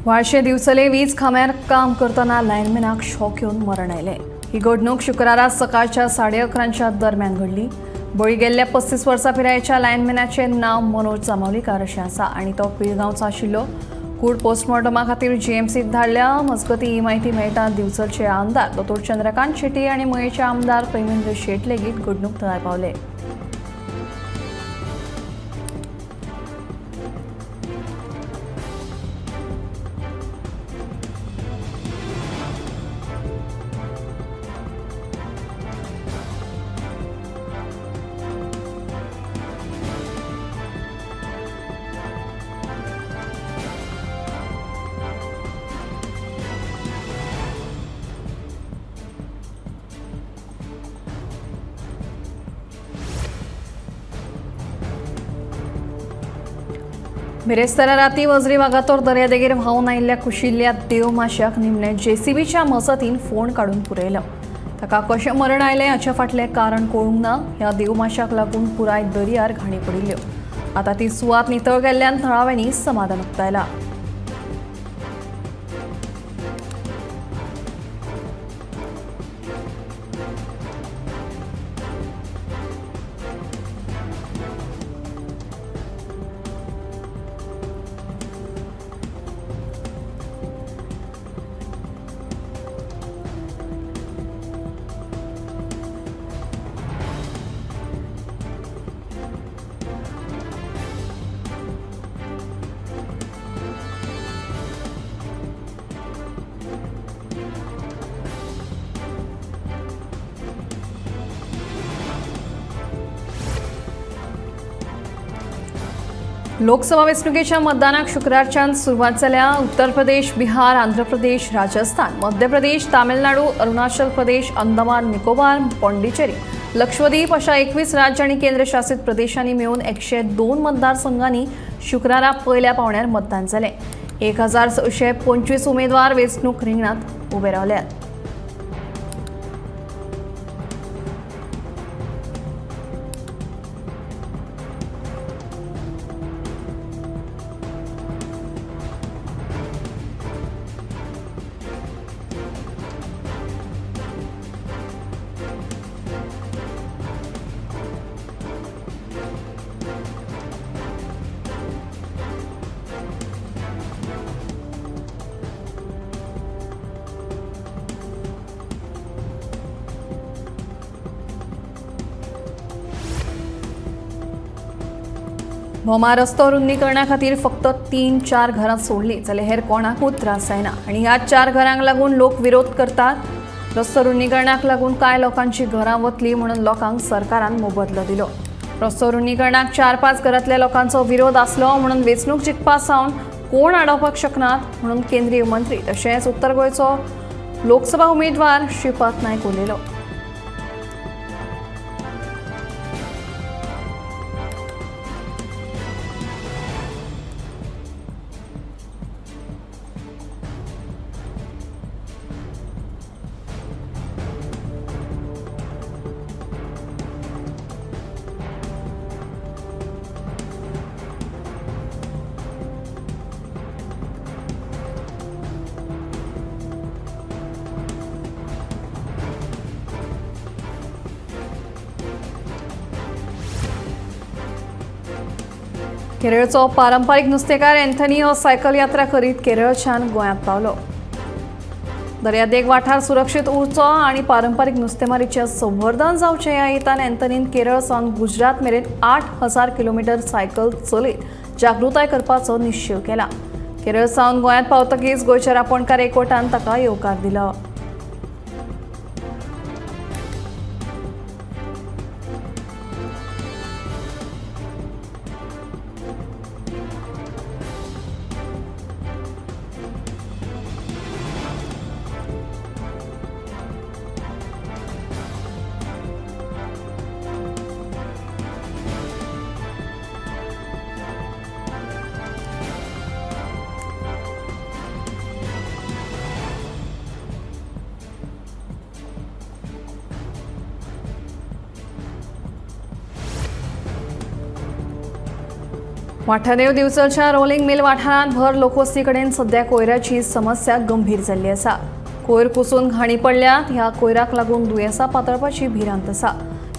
वाळशे दिवचले वीज खांब्यार काम करतना लायनमॅनाक शॉक येवन मरण आयलें. ही घडणूक शुक्रारा सकाळच्या 11:30 दरम्यान घडली. बळी गेल्ल्या 35 वर्सां पिरायेच्या लायनमॅनाचें नांव मनोज जांबावलीकार अशें आसा आनी तो पिळगांवचो आशिल्लो. कूड पोस्टमॉर्टमा खातीर जीएमसीक धाडल्या. मजगतीं ही म्हायती मेळटा दिवचलचे आमदार दोतोर चंद्रकांत शेट्टी आनी मयेचे आमदार प्रेमेंद्र शेट लेगीत घडणूक थळार पावले. बिरेस्तारा राती वजरी वागातोर दर्यादेगेर व्हांवन आयिल्ल्या कुशिल्ल्या देवमाश्याक निमणे जेसीबीच्या मजतीन फोंड काडून पुरयलो. ताका कशें मरण आयलें हाचे फाटलें कारण कळूंक ना. ह्या देवमाश्याक लागून पुराय दर्यार घाणी पडिल्ल्यो. आतां ती सुवात नितळ केल्ल्यान थळाव्यांनी समाधान उक्तायलां. लोकसभा वेंचणुकेच्या मतदानाक शुक्रारच्यान सुरवात जाल्या. उत्तर प्रदेश, बिहार, आंध्र प्रदेश, राजस्थान, मध्य प्रदेश, तामिळनाडू, अरुणाचल प्रदेश, अंदमान निकोबार, पॉंडिचेरी, लक्षद्वीप अशा 21 राज्य आनी केंद्रशासित प्रदेशांनी मेळून 102 मतदारसंघांनी शुक्रारा पयल्या पावण्यार मतदान जालें. 1625 उमेदवार वेंचणूक रिंगणांत उबे रावल्यात. भोमा रस्तो रुंदीकरणा खातीर फक्त 3-4 घरां सोडली जाल्यार हेर कोणाकूच त्रास जायना आनी ह्या 4 घरांक लागून लोक विरोध करतात. रस्तो रुंदीकरणाक लागून कांय लोकांची घरां वतली म्हणून लोकांक सरकारान मोबदलो दिलो. रस्तो रुंदीकरणाक 4-5 घरांतल्या लोकांचो विरोध आसलो म्हणून वेंचणूक जिखपा सावन कोण आडावपाक शकनात म्हणून केंद्रीय मंत्री तशेंच उत्तर गोंयचो लोकसभा उमेदवार श्रीपाद नायक उलयलो. केरळचो पारंपारीक नुस्तेकार अँथनी हो सायकल यात्रा करीत केरळच्यान गोंयांत पावलो. दर्यादेग वाठार सुरक्षीत उरचो आनी पारंपारीक नुस्तेमारीचें संवर्धन जावचें ह्या हेतान अँथनीन केरळ सावन गुजरात मेरेन 8000 किलोमिटर सायकल चलयत जागृताय करपाचो निश्चेव केला. केरळ सावन गोंयांत पावतकीच गोंयच्या रापणकार एकवटान ताका येवकार दिलो. वाठादेव दिवचलच्या रोलिंग मिल वाठारांत भर लोकवस्ती कडेन सध्या कोयराची समस्या गंभीर जाल्ली आसा। कोयर कुसून घाणी पडल्यात। ह्या कोयराक लागून दुयेंसां पातळपाची भिरांत आसा।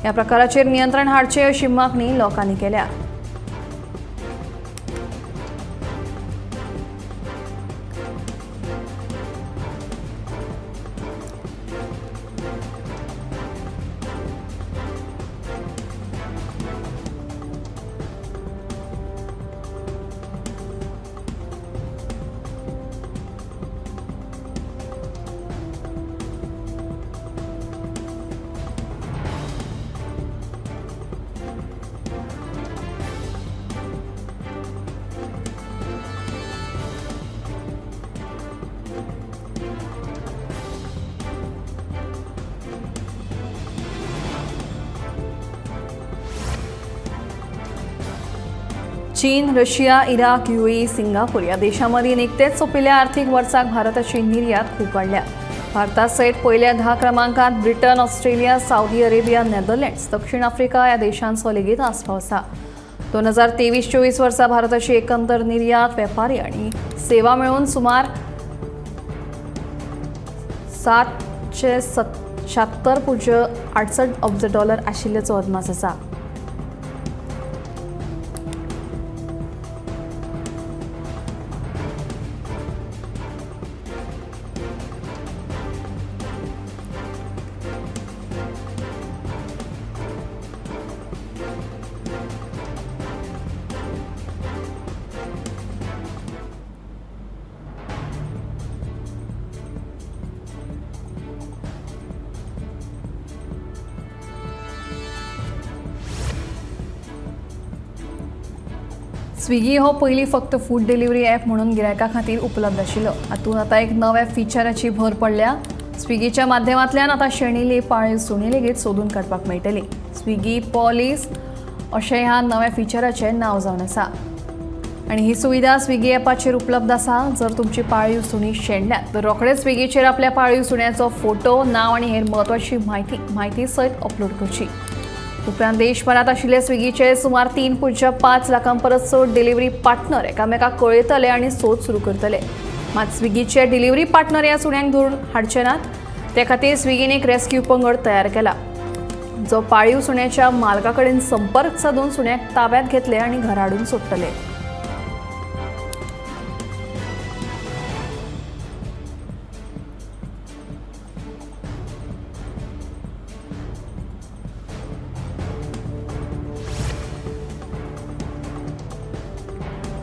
ह्या प्रकाराचेर नियंत्रण हाडचें अशी मागणी लोकांनी केल्या। चीन, रशिया, इराक, यूएई, सिंगापूर या देशांमदीं निकतेच सोंपिल्ल्या आर्थिक वर्साक भारताची निर्यात खूब वाडल्या। भारता सयत पयल्या 10 क्रमांकांत Britain, Australia, Saudi Arabia, Netherlands, दक्षिण आफ्रिका ह्या देशांचो लेगीत आस्पाव आसा। 2023-24 वर्सा भारताची एकंदर निर्यात वेपारी आनी सेवा मेळून सुमार 776.68 अब्ज डॉलर आशिल्ल्याचो अदमास आसा। स्विगी हो पयलीं फक्त फूड डिलिव्हरी ॲप म्हणून गिरायकां खातीर उपलब्ध आशिल्लो। हातूंत आतां एक नव्या फिचराची भर पडल्या। स्विगीच्या माध्यमांतल्यान आतां शेणिल्ली पाळीव सुणी लेगीत सोदून काडपाक मेळटली। स्विगी पॉलिस अशें ह्या नव्या फिचराचें नांव जावन आसा आनी ही सुविधा स्विगी ॲपाचेर उपलब्ध आसा। जर तुमची पाळीव सुणी शेणल्यात तर रोखडेच स्विगीचेर आपल्या पाळीव सुण्याचो फोटो, नांव आनी हेर म्हत्वाची म्हायती सयत अपलोड करची। उपरांत देशभरात आशिल्ले स्विगीचे सुमार 3.5 लाखां परस चड डिलिव्हरी पार्टनर एकामेकाक कळयतले आनी सोद सुरू करतले। मात स्विगीचे डिलिव्हरी पार्टनर ह्या सुण्यांक धरून हाडचे नात, ते खातीर स्विगीन एक रेस्क्यू पंगड तयार केला, जो पाळीव सुण्याच्या मालका कडेन संपर्क सादून सुण्याक ताब्यात घेतले आनी घरा हाडून सोडटले।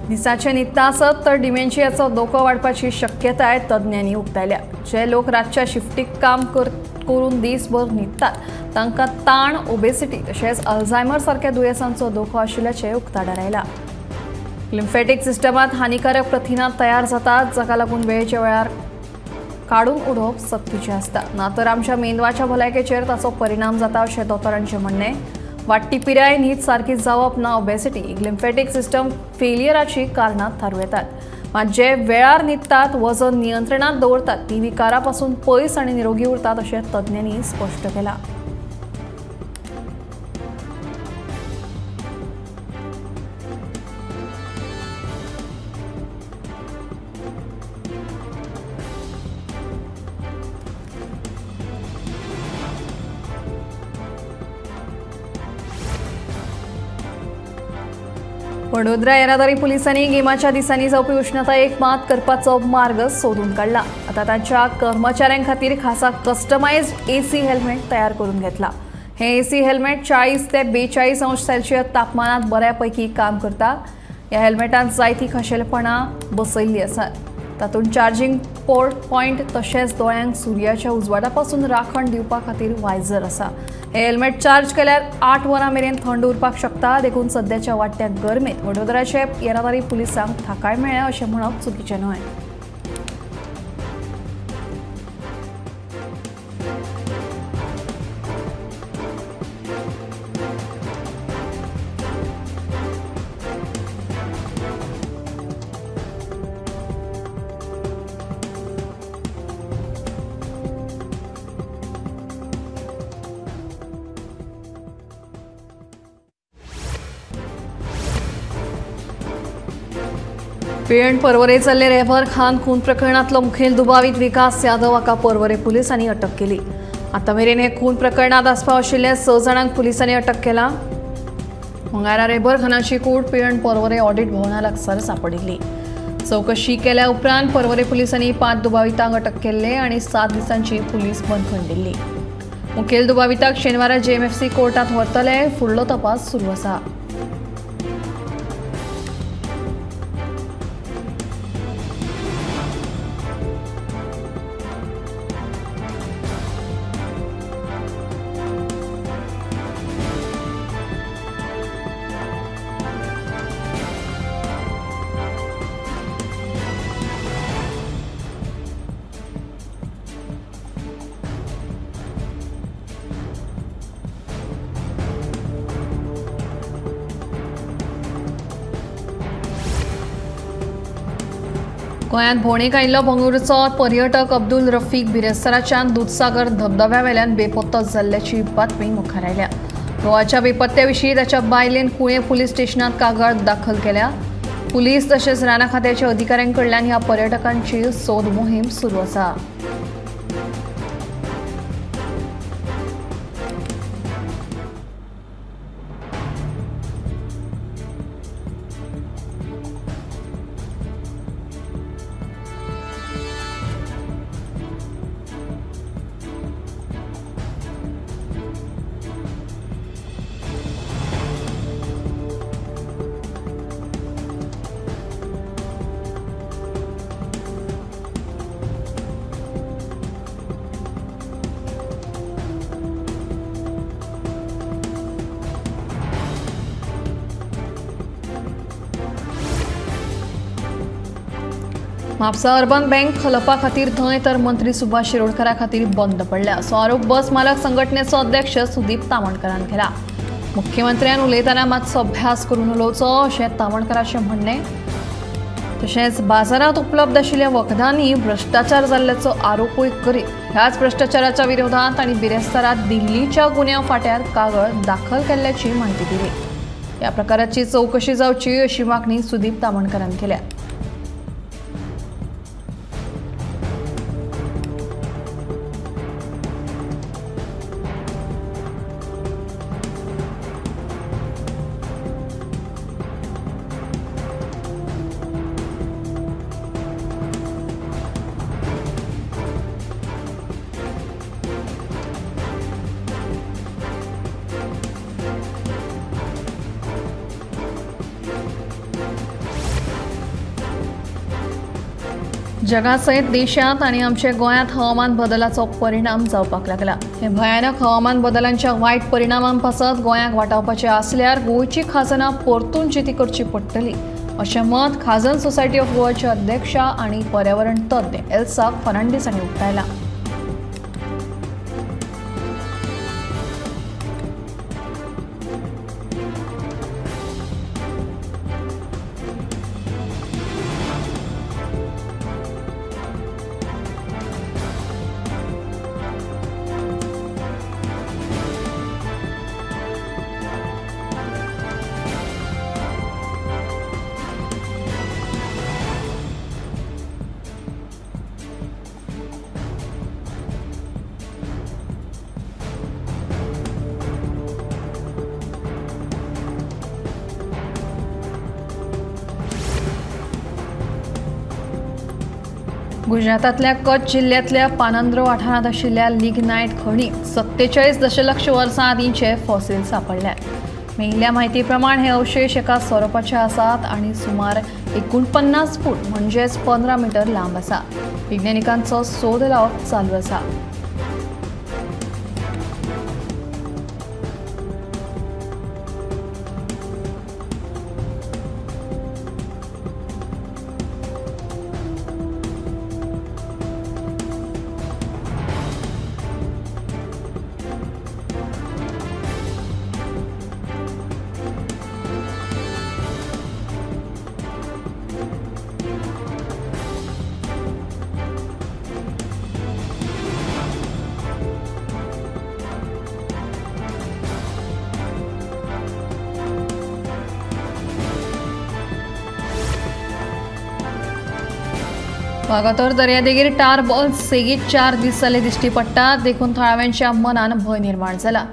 दिसाचे न्हिदता आसत तर डिमेन्शियाचो धोको वाडपाची शक्यताय तज्ञांनी उक्तायल्या। जे लोक रातच्या शिफ्टीक काम करून दीसभर न्हिदतात तांकां ताण, ओबेसिटी तशेंच अल्झायमर सारक्या दुयेंसांचो धोको आशिल्ल्याचें उक्ताडार आयलां। लिम्फेटीक सिस्टमांत हानिकारक प्रथिनां तयार जातात, जाका लागून वेळच्या वेळार काडून उडोवप सक्तीचें आसता, ना तर आमच्या मेंदवाच्या भलायकेचेर ताचो परिणाम जाता अशें दोतोरांचें म्हणणें। वाडटी पिराय, न्हीद सारकी जावप ना, ओबेसिटी, लिम्फेटीक सिस्टम फेलियराची कारणां थारूं येतात। मात जे वेळार न्हिदतात, वजन नियंत्रणांत दवरतात ती विकारा पासून पयस आनी निरोगी उरतात अशें तज्ञांनी स्पश्ट केलां। वडोदरा येरादारी पुलिसांनी गिमाच्या दिसांनी जावपी उष्णतायेक मात करपाचो मार्ग सोदून काडला। आतां तांच्या कर्मचाऱ्यां खातीर खासा कस्टमायज्ड एसी हेल्मेट तयार करून घेतला। हे एसी हेल्मेट 40 ते 42 अंश सेल्सियस तापमानात बऱ्यापैकी काम करता। ह्या हेल्मेटांत जायतीं खाशेलपणां बसयल्लीं आसात। तातूंत चार्जिंग पोर्ट पॉयंट तशेंच दोळ्यांक सुर्याच्या उजवाडा पासून राखण दिवपा खातीर वायझर आसा। हे हेल्मेट चार्ज केल्यार 8 वरां मेरेन थंड उरपाक शकता। देखून सद्याच्या वाडट्या गरमेंत वडोदराचे येरादारी पुलिसांक थाकाय मेळ्ळ्या अशें म्हणप चुकीचें न्हय। पिळर्ण पर्वरे जाल्ले रेहबर खान खून प्रकरणांतलो मुखेल दुबावीत विकास यादव हाका पर्वरे पुलिसांनी अटक केली. आतां मेरेन हे खून प्रकरणांत आस्पाव आशिल्ल्या 6 जाणांक पुलिसांनी अटक केला. मंगळारा रेहबर खानाची कूड पिळर्ण पर्वरे ऑडिट भवना लागसार सांपडिल्ली. चवकशी केल्या उपरांत पर्वरे पुलिसांनी 5 दुबावितांक अटक केल्ले आनी 7 दिसांची पुलीस बंदखण दिल्ली. मुखेल दुबाविताक शेनवारा जेएमएफसी कोर्टांत व्हरतले. फुडलो तपास सुरू आसा. गोंयांत भोंवडेक आयिल्लो बंगळुरूचो पर्यटक अब्दुल रफीक बिरेस्ताराच्यान दुदसागर धबधब्या वेल्यान बेपत्तो जाल्ल्याची बातमी मुखार आयल्या. गोवाच्या बेपत्त्या विशीं ताच्या बायलेन कुळें पुलीस स्टेशनांत कागाळ दाखल केल्या. पुलीस तशेंच राना खात्याच्या अधिकाऱ्यां कडल्यान ह्या पर्यटकांची सोद मोहीम सुरू आसा. म्हापसा अर्बन बँक खलपा खातीर थंय तर मंत्री सुभाष शिरोडकरा खातीर बंद पडल्या असो आरोप बस मालक संघटनेचो अध्यक्ष सुदीप तामणकरान केला. मुख्यमंत्र्यान उलयतना मातसो अभ्यास करून उलोवचो अशें तामणकराचें म्हणणें. तशेंच बाजारांत उपलब्ध आशिल्ल्या वखदांनी भ्रश्टाचार जाल्ल्याचो आरोपूय करीत ह्याच भ्रश्टाचाराच्या विरोधांत तांणी बिरेस्तारा दिल्लीच्या गुन्यांव फांट्यार कागळ दाखल केल्ल्याची म्हायती दिली. ह्या प्रकाराची चवकशी जावची अशी मागणी सुदीप तामणकरान केल्या. जगासयत देशांत आनी आमच्या गोंयांत हवामान बदलाचो परिणाम जावपाक लागला. हे भयानक हवामान बदलांच्या वायट परिणामां पासत गोंयाक वाटावपाचें आसल्यार गोंयची खाजनां परतून जिती करची पडटली अशें मत खाजन सोसायटी ऑफ गोवाचे अध्यक्षा आनी पर्यावरण तज्ञ एल्सा फर्नांडीस हांणी उक्तायलां. गुजरातांतल्या कच्छ जिल्ल्यांतल्या पानंद्रो वाठारांत आशिल्ल्या लिग्नायट खणींत 47 दशलक्ष वर्सां आदींचे फॉसिल सांपडल्यात. मेळिल्ल्या म्हायती प्रमाण हे अवशेश एका सोरोपाचे आसात आनी सुमार 49 फूट म्हणजेच 15 मिटर लांब आसा. विज्ञानिकांचो सोद लावप चालू आसा. वागातोर दर्यादेगेर टार बॉल सेगीत 4 दीस जाले दिश्टी पडटा, देखून थळाव्यांच्या मनान भंय निर्माण जाला।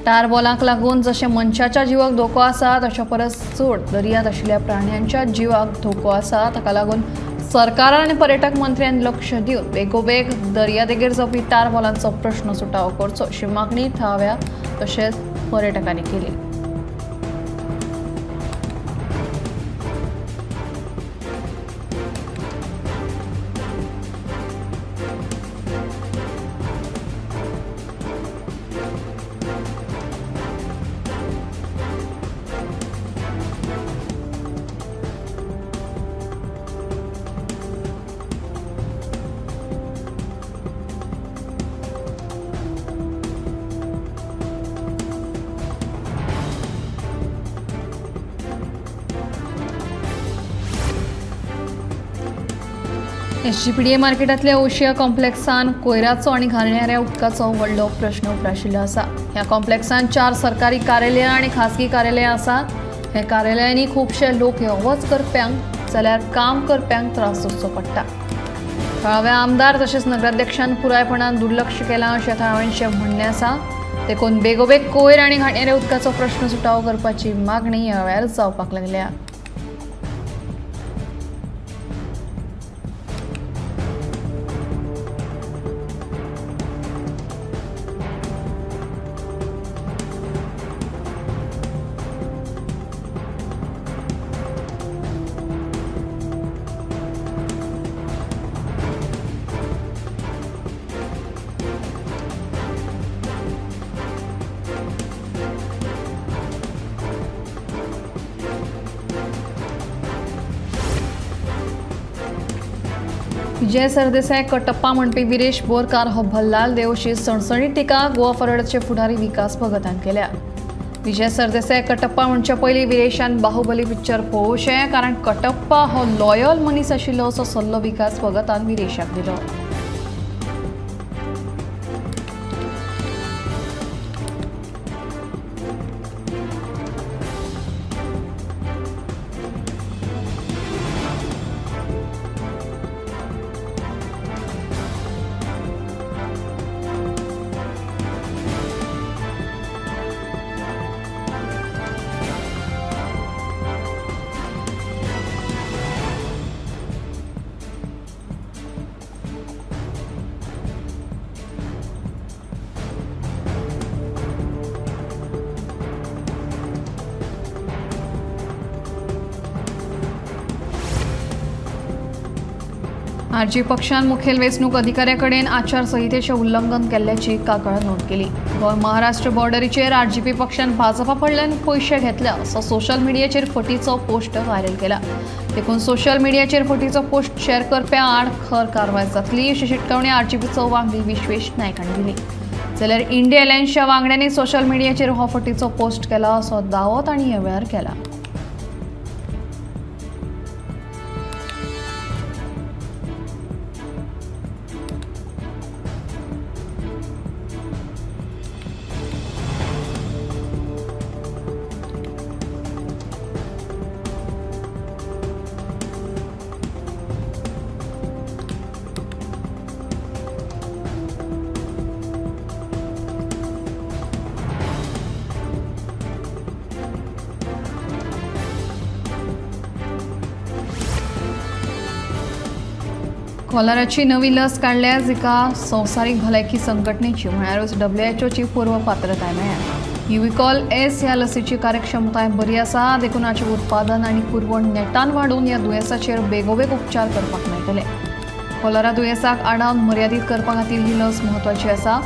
टार बॉलांक लागून जशें मनशाच्या जिवाक धोको आसा तशें परस चड दर्यांत आशिल्ल्या प्राण्यांच्या जिवाक धोको आसा। ताका लागून सरकारान आनी पर्यटक मंत्र्यान लक्ष दिवन बेगोबेग दर्यादेगेर जावपी टार बॉलांचो प्रश्न सुटावो करचो अशी मागणी थळाव्या तशेंच पर्यटकांनी केली। एसजीपीडीए मार्केटांतल्या ओशिया कॉम्प्लेक्सान कोयराचो आनी घाणयाऱ्या उदकाचो व्हडलो प्रश्न उप्राशिल्लो आसा। ह्या कॉम्प्लेक्सान 4 सरकारी कार्यालयां आनी खासगी कार्यालयां आसात। ह्या कार्यालयांनी खुबशे लोक यो वच करप्यांक जाल्यार काम करप्यांक त्रास सोंसचो पडटा। थळाव्या आमदार तशेंच नगराध्यक्षान पुरायपणान दुर्लक्ष केलां अशें थळाव्यांचें म्हणणें आसा। देखून बेगोबेग कोयर आनी घाणयाऱ्या उदकाचो प्रश्न सुटावो करपाची मागणी ह्या वेळार जावपाक लागल्या। विजय सरदेसाय कटप्पा म्हणपी विरेश बोरकार हो भल्लाल देवशी सणसणीत टिका गोवा फॉरवर्डाचे फुडारी विकास भगतान केल्या। विजय सरदेसाय कटप्पा म्हणचे पयलीं विरेशान बाहुबली पिक्चर पळोवचें, कारण कटप्पा हो लॉयल मनीस आशिल्लो असो सल्लो विकास भगतान विरेशाक दिलो। आरजी पक्षान मुखेल वेंचणूक अधिकाऱ्याकडेन आचारसंहितेचें उल्लंघन केल्ल्याची कागाळ नोंद केली। गोंय महाराष्ट्र बॉर्डरीचेर आरजीपी पक्षान भाजपा कडल्यान पयशे घेतल्या असो सोशल मिडियाचेर फटीचो पोस्ट व्हायरल केला। देखून सोशल मिडियाचेर फटीचो पोस्ट शेअर करप्या आड खर कारवाय जातली अशी शिटकावणी आरजीपीचो वांगडी विश्वेश नायक हांणी दिली। जाल्यार इंडिया अलायन्सच्या वांगड्यांनी सोशल मिडियाचेर हो फटीचो पोस्ट केला असो दावो तांणी ह्या वेळार केला। कॉलराची नवी लस काडल्या जिका संवसारीक भलायकी संघटनेची म्हळ्यारूच डब्ल्यूएचओची पूर्वपात्रताय मेळ्ळ्या। युविकॉल एस ह्या लसीची कार्यक्षमताय बरी आसा, देखून हाचें उत्पादन आनी पुरवण नेटान वाडोवन ह्या दुयेंसाचेर बेगोबेग उपचार करपाक मेळटले। कॉलरा दुयेंसाक आडावन मर्यादीत करपा खातीर ही लस म्हत्वाची आसा।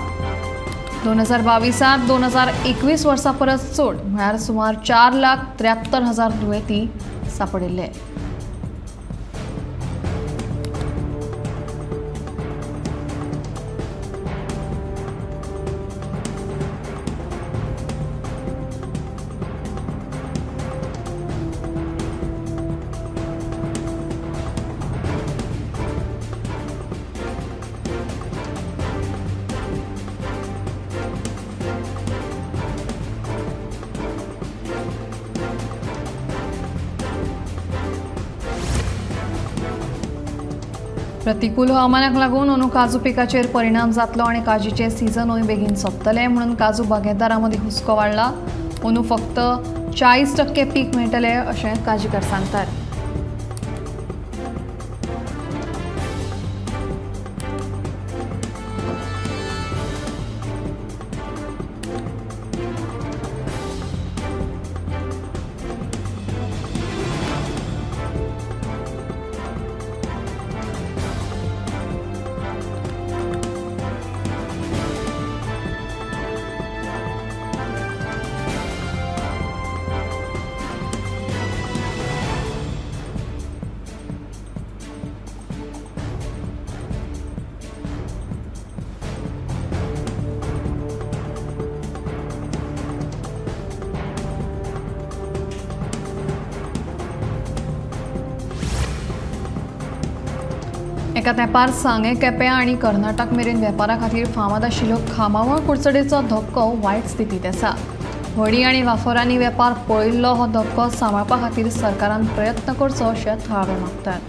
2022 2021 वर्सा परस चड म्हळ्यार सुमार 4,73,000 दुयेंती सांपडिल्ले। प्रतिकूल हवामानाक लागून अंदू काजू पिकाचेर परिणाम जातलो आनी काजीचें सिजनूय बेगीन सोंपतलें म्हणून काजू बागेदारां मदीं हुस्को वाडला। अंदू फक्त 40% पीक मेळटलें अशें काजीकार सांगतात। एका तेंपार सांगें, केपें आनी कर्नाटक मेरेन वेपारा खातीर फामाद आशिल्लो खामावळ कुडचडेचो धक्को वायट स्थितींत आसा। व्हडी आनी वाफोरांनी वेपार पळयिल्लो हो धक्को सांबाळपा खातीर सरकारान प्रयत्न करचो अशें थळावे मागतात।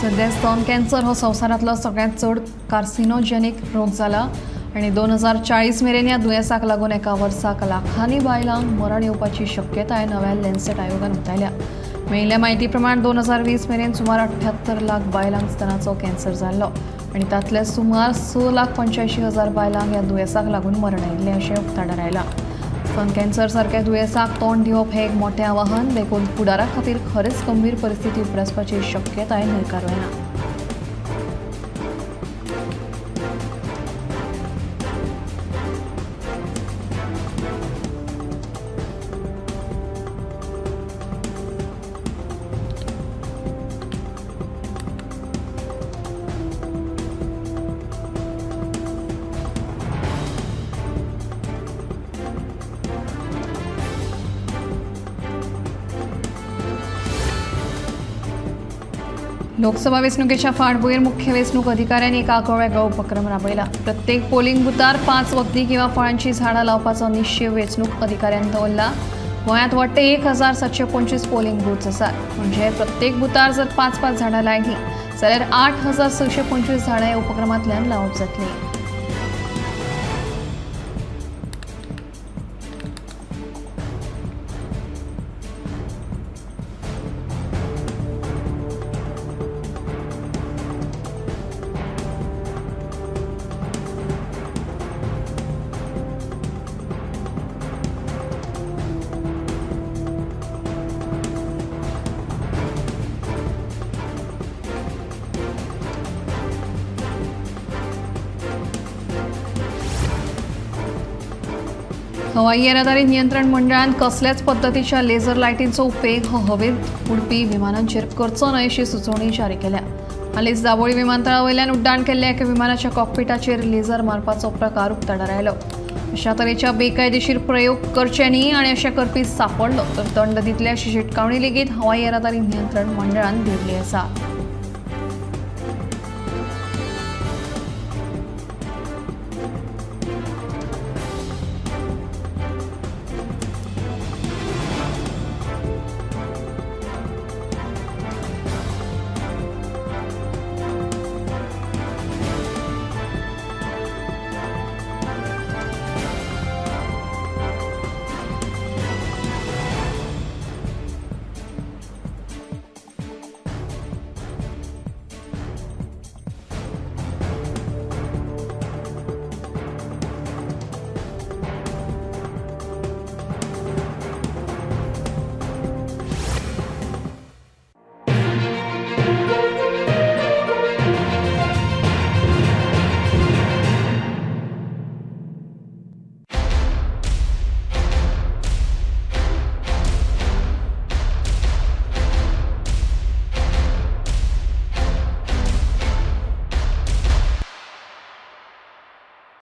सध्या स्तन कॅन्सर हो संवसारांतलो सगळ्यांत चड कार्सिनोजेनिक रोग जाला आनी 2040 मेरेन ह्या दुयेंसाक लागून एका वर्साक लाखांनी बायलांक मरण येवपाची शक्यताय नव्या लॅन्सेट आयोगान उक्तायल्या। मेळिल्ल्या म्हायती प्रमाण 2020 मेरेन सुमार 78 लाख बायलांक स्तनाचो कॅन्सर जाल्लो आनी तांतले सुमार 6,85,000 बायलांक ह्या दुयेंसाक लागून मरण आयिल्लें अशें उक्ताडार आयलां। स्तन कॅन्सर सारक्या दुयेंसाक तोंड दिवप हें एक मोठें आवाहन देखून फुडारा खातीर खरेंच गंभीर परिस्थिती उप्रासपाची शक्यताय न्हयकारूं येना। लोकसभा वेंचणुकेच्या फाटभूंयेर मुख्य वेंचणूक अधिकाऱ्यांनी एक आगळो वेगळो उपक्रम राबयला। प्रत्येक पोलिंग बुथार 5 वखदी किंवा फळांची झाडां लावपाचो निश्चेव वेंचणूक अधिकाऱ्यांनी दवरला। गोंयांत वट्ट 1725 पोलिंग बूथ्स आसात, म्हणजे प्रत्येक बुथार जर 5-5 झाडां लायलीं जाल्यार 8625 झाडां ह्या उपक्रमांतल्यान लावप जातलीं। हवाई येरादारी नियंत्रण मंडळान कसल्याच पद्दतीच्या लेझर लायटींचो उपेग हो हवेंत उडपी विमानांचेर करचो न्हय अशी सुचोवणी जारी केल्या। हालींच दाबोळी विमानतळा वयल्यान उड्डाण केल्ल्या एका विमानाच्या कॉकपिटाचेर लेझर मारपाचो प्रकार उक्ताडार आयलो। अशा तरेच्या बेकायदेशीर प्रयोग करचे न्ही आनी अशें करपी सांपडलो तर दंड दितले अशी शिटकावणी लेगीत हवाई येरादारी नियंत्रण मंडळान दिल्ली आसा।